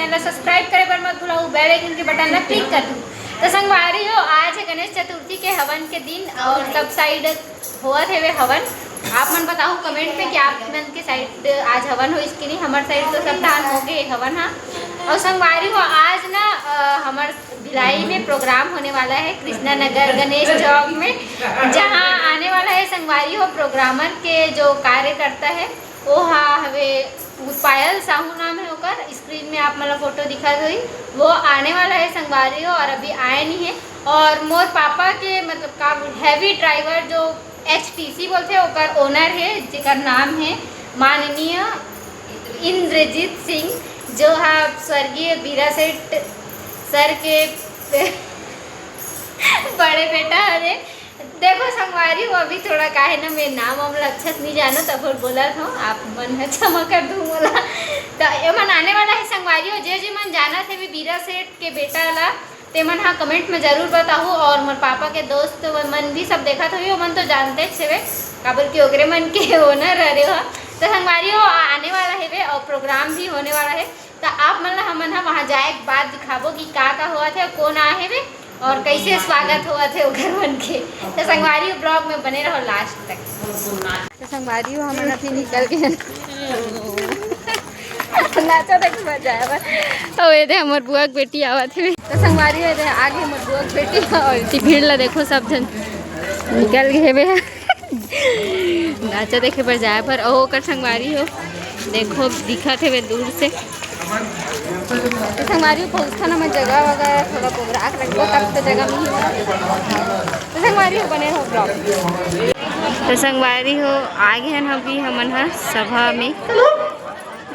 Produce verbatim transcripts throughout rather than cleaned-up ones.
Channel ला subscribe करे बर मत भुलाहू, बेल आइकन के बटन ला क्लिक कर दू। तो संगवारी हो, आज है गणेश चतुर्थी के हवन के दिन और सब साइड होवत हेवे हवन। आप मन बताहू कमेंट में कि आप मन के साइड आज हवन होइस कि नहीं। हमर साइड तो सब धान हो गए हवन हा। और संगवारी हो, आज ना अ, हमर भिलाई में प्रोग्राम होने वाला है कृष्णा नगर गणेश चौक में, जहां आने वाला है संगवारी हो प्रोग्रामर के जो कार्यकर्ता है वो हा हवे पायल साहू नाम है ओकर, स्क्रीन में आप मन ला फोटो दिखत होही। वो आने वाला है संगवारी हो और अभी आए नहीं है। और मोर पापा के मतलब का हेवी ड्राइवर जो एचटीसी बोलथे ओकर ओनर है जेकर नाम है माननीय इंद्रजीत सिंह, जो हा स्वर्गीय बीरा सेठ सर के बड़े बेटा हरे। देखो संगवारी हो, अभी थोड़ा काहे ना मैं नाम वाम ला अच्छा से नहीं जानत, अब बोलत हूँ, आप मन ह क्षमा कर दू मोला। तो ये मन आने वाला है संगवारी हो, जे जे मन जानत हे भी बीरा सेठ के बेटा ला, ते मन हा कमेंट में जरूर बताहू। और मोर पापा के दोस्त मन भी सब देखत होही, ओमन तो जानते हेवे, काबर कि ओकरे मन के ओनर हरे हो। तो संगवारी हो, आ- आने वाला हेवे और प्रोग्राम भी होने वाला है। तो आप मन ला हमन हा वहाँ जाए के बाद दिखाबो कि का का होवत है, कौन आए हेवे और कैसे स्वागत होवत है ओकर मन के। तो संगवारी हो, ब्लॉग में बने रहो लास्ट तक। तो संगवारी हो, हमन अभी निकल गए। नाचा देख बजाए बर। और ये दे हमर बुआ के बेटी आवत है। तो संगवारी हो, ये दे आगे हमर बुआ के बेटी और इतनी भीड़ ला देखो, सब जन निकल गए हेवे। नाचा देखे बर जाए बर। ओ ओकर संगवारी हो, देखो दिखत हेवे दूर से। तो संगवारी हो, पहुंचथन हमर जगह वगैरह थोड़ा घबरा के रखबो, तब तो जगह मिलही। तो संगवारी हो, बने रहो ब्लॉग। तो संगवारी हो, आ गए हन अभी हमन ह सभा में।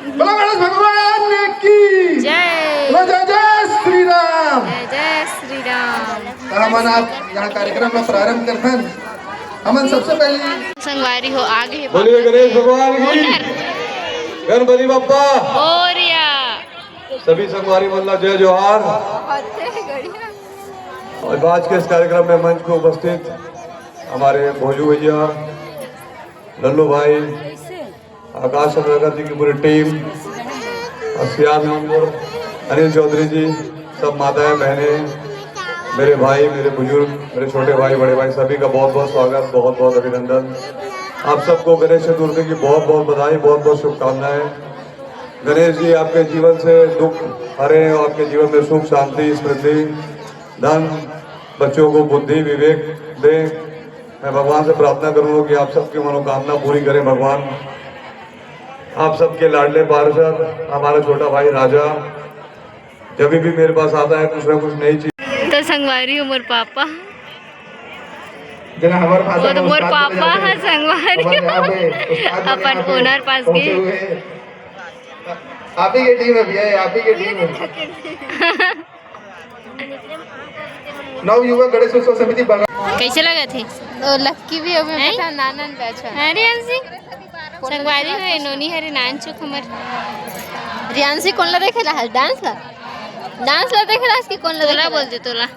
बोलो गणेश भगवान की जय। बोलो जय जय श्री राम। जय जय श्री राम। तो हमन आप यहाँ कार्यक्रम का प्रारंभ करथन। हमन सबसे पहले संगवारी हो आगे हे बोलिए गणेश भगवान की। ओनर। गणपति बप्पा। मोरया। सभी संगवारी मन ला जय जोहार। और आज के इस कार्यक्रम में मंच पे उपस्थित हमारे भोजू भैया, लल्लू भाई, आकाश चंद्राकर जी की पूरी टीम, और सियान मेंबर, अनिल चौधरी जी, सब माताएं, बहनें, मेरे भाई, मेरे बुजुर्ग, मेरे छोटे भाई, बड़े भाई, सभी का बहुत बहुत स्वागत, बहुत बहुत अभिनंदन। आप सबको गणेश चतुर्थी की बहुत बहुत बधाई, बहुत बहुत शुभकामनाएं। गणेश जी आपके जीवन से दुख हरें और आपके जीवन में सुख, शांति, समृद्धि, धन, बच्चों को बुद्धि, विवेक दें। मैं भगवान से प्रार्थना करूंगा कि आप सबकी मनोकामना पूरी करें भगवान। आप सबके लाडले पार्षद, हमारा छोटा भाई राजा, जब भी मेरे पास आता है कुछ ना कुछ नई चीज। तो संगवारी हो मोर पापा। जना हमारे भाषा और में मोर उस्ताद बोले पापा जाते हैं। है संगवारी हमारे यहाँ पे उस्ताद लोग अपन यहाँ पे ओनर पास पहुंचे गए। हुए हैं। आप ही की टीम है भैया, ये आप ही की टीम है। नवयुवक गणेश उत्सव समिति बंगाल। कैसे लगा थे? ओ, लक्की भी अभी हैं? बैठा, नानन बैठा। अरे अंशी, संगवारी हो, नोनी हरे नान चुक हमर। रियांशी कौन ला देखे ला है? डांस ला? डांस ला देखे ला कि कौन ला तोला देखे ला? बोल दे, तोला।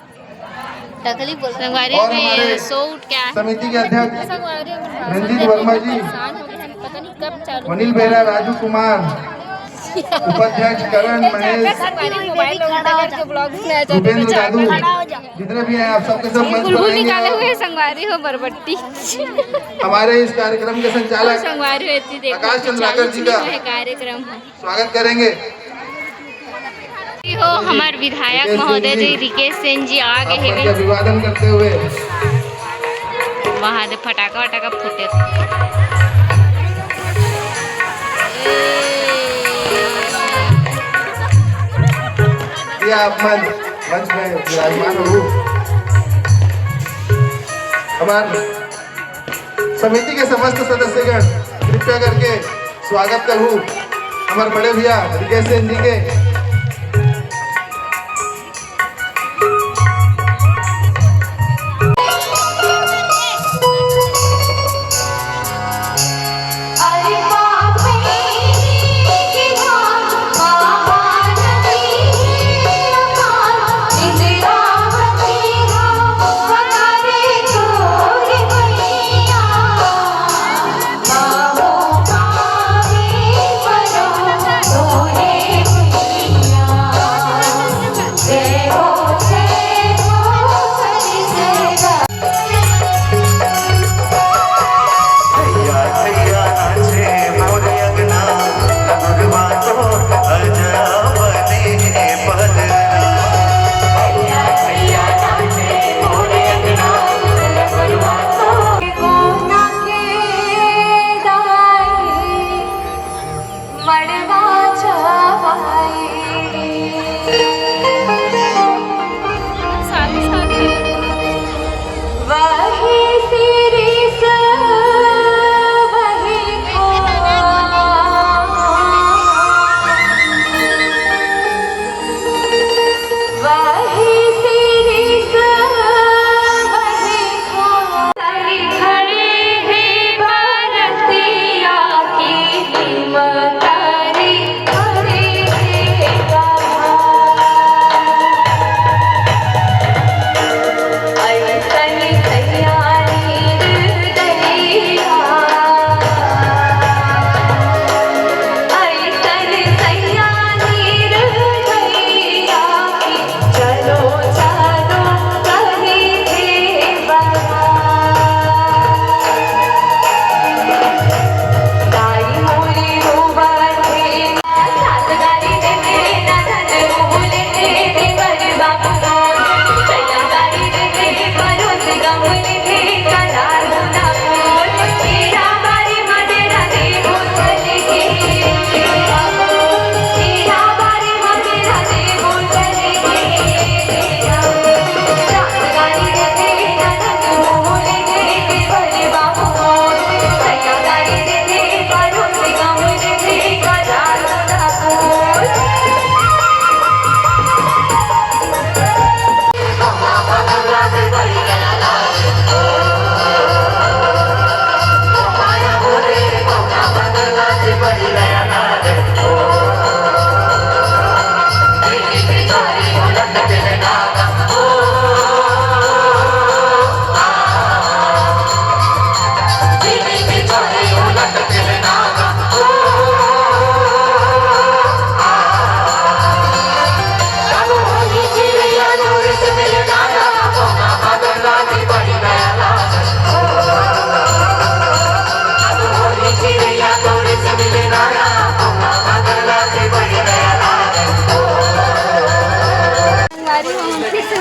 टकली बोल। संगवारी और में हमारे सो उठ क्या है? समिति के अध्यक्ष संगवारी में रंजीत वर्मा जी, परेशान हो गए हैं, पता नहीं कब चालू वनील बेरा, राजू कुमार, उपाध्यक्ष करण, महेश, संगवारी मोबाइल में उठा करके ब्लॉग में आ जाते भूपेंद्र हैं, जादू, खड़ा हो जा। जितने भी हैं आप सबके सब मंच पर गुलगुल आएंगे निकाले और हुए संगवारी हो बरबट्टी। हमारे इस कार्यक्रम के संचालक संगवारी हो इतनी देखो आकाश चंद्राकर जी का है कार्यक्रम है। स्वागत करेंगे। हो हमार विधायक रिकेश महोदय सिंह जी जी, रिकेश सिंह जी आ गए आप हैं। अभिवादन करते हुए वहाँ दे फटाका वटाका फूटे। ये आप मंच, मंच में विराजमान हो। हमारे समिति के समस्त सदस्यगण कृपया करके स्वागत करहु हमारे बड़े भैया रिकेश सेन जी के।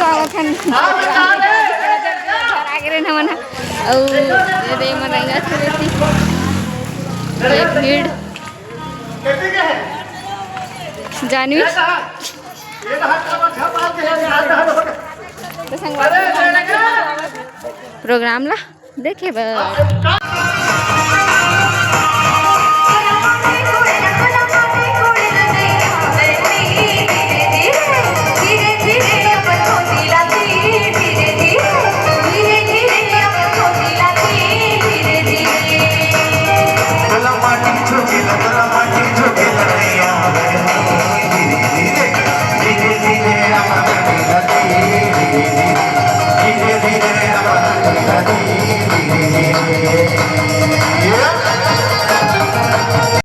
आवत हन। घर आ गे रहे हमन ह। अउ ये दे मन रंगा खेलती। ये भीड़। जानवी। तो संगवारी प्रोग्राम ला देखे बर।